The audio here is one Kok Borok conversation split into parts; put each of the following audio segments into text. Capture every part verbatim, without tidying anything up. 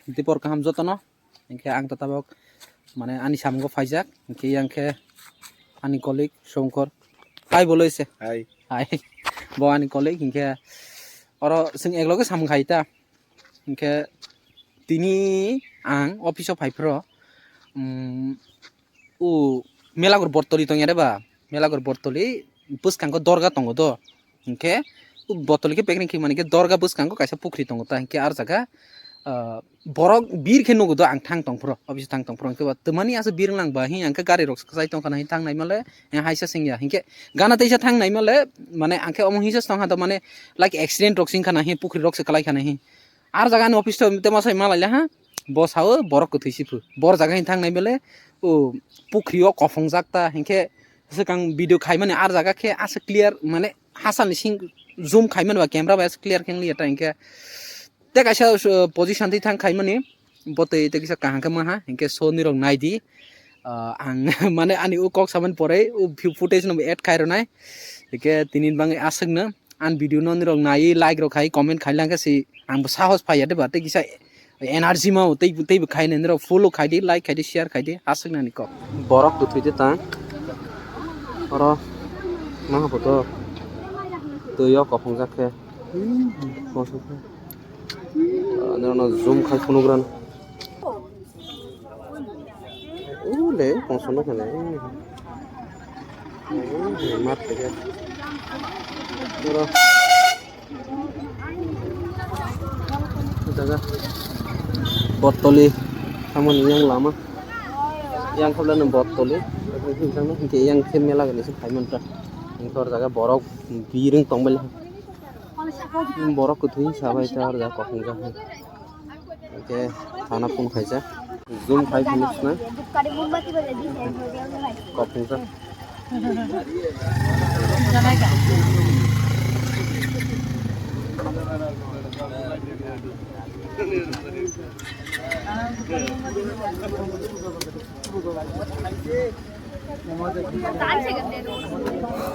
Dipor kaham jotono. Hinkhe ang to tabok mane ani samungo phaijak. Hinkhe yang khe ani colleague Songkor. Hai bolo ise. Hai. Hai. Bo ani colleague hinkhe oro chwng ekloge samung khai ta. Hinkhe tini ang office o phai phro, um, o Melagur Bortoli tongya de ba? Melagur Bortoli bwskango dorga tongo do. Hinkhe o Bortoli khe pekring khe mani khe dorga bwskango kaisa pukhri tongo ta. Hinkhe ar jaga, ah, borok bir khe nugo do ang thang tong phro, office thang tong phro. Hinkhe ba twmani asa bir wng lang ba, hinkhe gari rok kwchai tong khana, hinkhe thang nai male, eh, haisa singya. Hinkhe gana teisa thang nai male, mane ang khe omo hisa tong kha do, mane like accident rok sing khana hi, pukhri rok se kalai khana hi. Ar jaga ni office to tema sai malai le ha. Bo sao borok kwthwi si phu. Bor jaga hin thang nai bele o pukhri o kophongjak ta, hinkhe swkang video khai mani ar jaga khe asa clear, mane hasan ni sing zoom khai mani ba camera bai asa clear khe wng li ya ta, hinkhe te kaisa, uh, position twi thang khai mani bo twi te kisa kaham khe ma ha, hinkhe so nirok nai di. Ah, ang mane ani o kok samani pore o view footage no add khai rwnai. Hingke tini bangwi aswkno ani video no nirok nai like rok khai comment khai lang khe si ang bo sahos phai ya de ba tei kisa energy ma tei tei bo khai nai nirok follow khai di, like khai di, share khai di, aswkno ani kok. Borok kwthwi de tang oro ma bo to twi o kophongjak khe. Nirok no zoom khai phunuk rano. Ule, kongsa nukha nai. Mat khe. Oro. Jaga. Bortoli. Tamoni yang lama. Yang khabla no Bortoli. Hingke yang khe mela gani se phaiman ta. Hingke or jaga borok birung tongbai. Borok kwthwi sabai ta or jaga kokhongjak. Hingke thana phone khaijak. Zoom khai phunuk sna. Kokhongjak.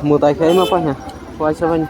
Mwtai khai ma paikha. Waisa bai.